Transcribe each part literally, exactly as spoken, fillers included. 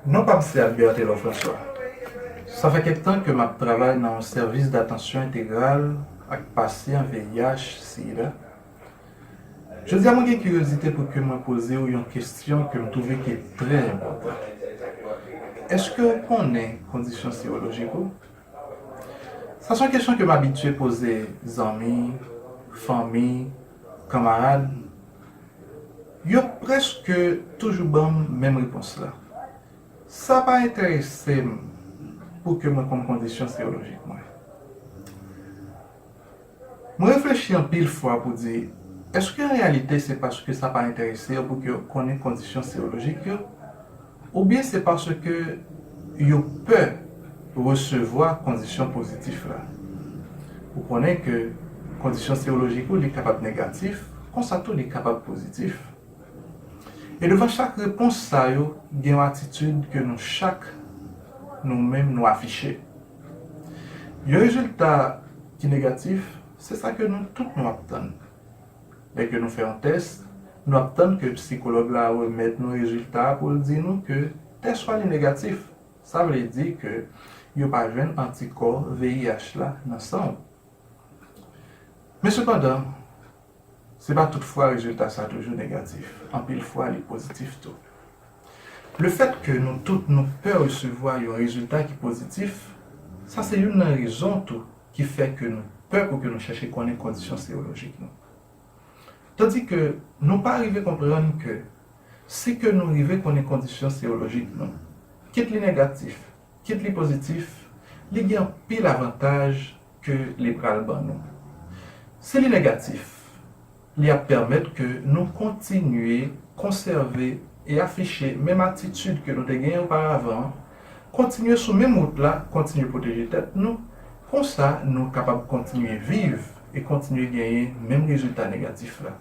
Non pa m se Albert Taylor François. Sa fè kèk tan ke m ap travay nan yon sèvis datansyon entegral ak pasyan V I H sida. Jodi a, mwen gen kiryozite pou ke mwen poze w yon kesyon ke m twouve ki trè enpòtan. Èske w konnen kondisyon serolojik ou? Sa se yon kesyon ke m abitye poze zanmi, fanmi, kanmarad. Yo prèske toujou ban m menm repons la. Sa pa enterese m pou ke mwen konn kondisyon serolojik mwen. Mwen reflechi anpil fwa pou di, èske an reyalite se paske sa pa enterese yo pou ke yo konnen kondisyon serolojik yo? Oubyen se paske yo pè resevwa kondisyon pozitif la? Ou konnen ke kondisyon serolojik ou li kapab negatif, konsa tou li kapab pozitif. E devan chak repons sa yo, gen yon atitid ke nou chak, nou menm, nou afiche. Yon rezilta ki negatif, se sa ke nou tout nou ap tann. Lè ke nou fè yon tès, nou ap tann ke sikològ la remèt nou rezilta a pou l di nou ke tès ou a li negatif. Sa vle di ke yo pa jwenn antikò V I H la nan san w. Men sepandan, se pa tout fwa rezilta sa toujou negatif. Anpil fwa, li pozitif tou. Lefètke nou tout nou pè resevwa yon rezilta ki pozitif, sa se youn nan rezon tou ki fè ke nou pè pou ke nou chèche konnen kondisyon serolojik nou. Tandike nou pa rive konprann ke si ke nou rive konnen kondisyon serolojik nou, kit li negatif, kit li pozitif, li gen anpil avantaj ke li pral ban nou. Si li negatif, li ap pèmèt ke nou kontinye konsève e afiche menm atitid ke nou te genyen oparavan an, kontinye sou menm wout la, kontinye pwoteje tèt nou, konsa nou kapab kontinye viv e kontinye genyen menm rezilta negatif la.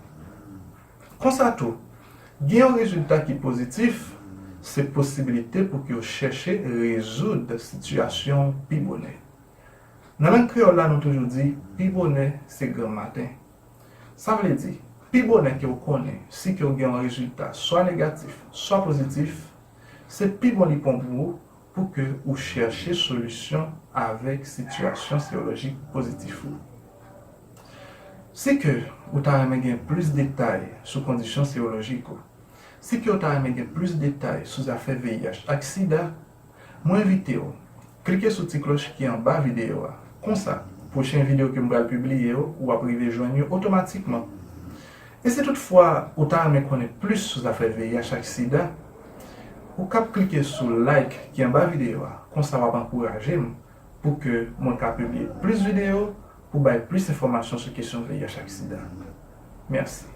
Konsa tou, gen yon rezilta ki pozitif, se posibilite pou ke w chèche rezoud sitiyasyon w pi bonè. Nan lang kreyòl la, nou toujou di, pi bonè se granmmaten. Sa vle di, pi bonè ke w konnen si ke w gen yon rezilta swa negatif, swa pozitif, se pi bon li pon pou ou pou ke ou chèche solisyon avèk sitiyasyon serolojik pozitif ou. Si ke ou ta renmen gen plis detay sou kondisyon serolojik ou, si ke ou ta renmen gen plis detay sou zafè V I H ak sida, mwen envite w klike sou ti klòch ki anba videyo a. Konsa, pwochen videyo ke m pral pibliye yo, w ap rive jwenn yo otomatikman. E si toutfwa ou ta renmen konnen plis sou zafè V I H ak sida, ou kab klike sou like ki anba videyo a. Konsa w ap ankouraje m pou ke mwen ka pibliye plis videyo pou bay plis enfòmasyon sou kesyon V I H ak sida. Mèsi.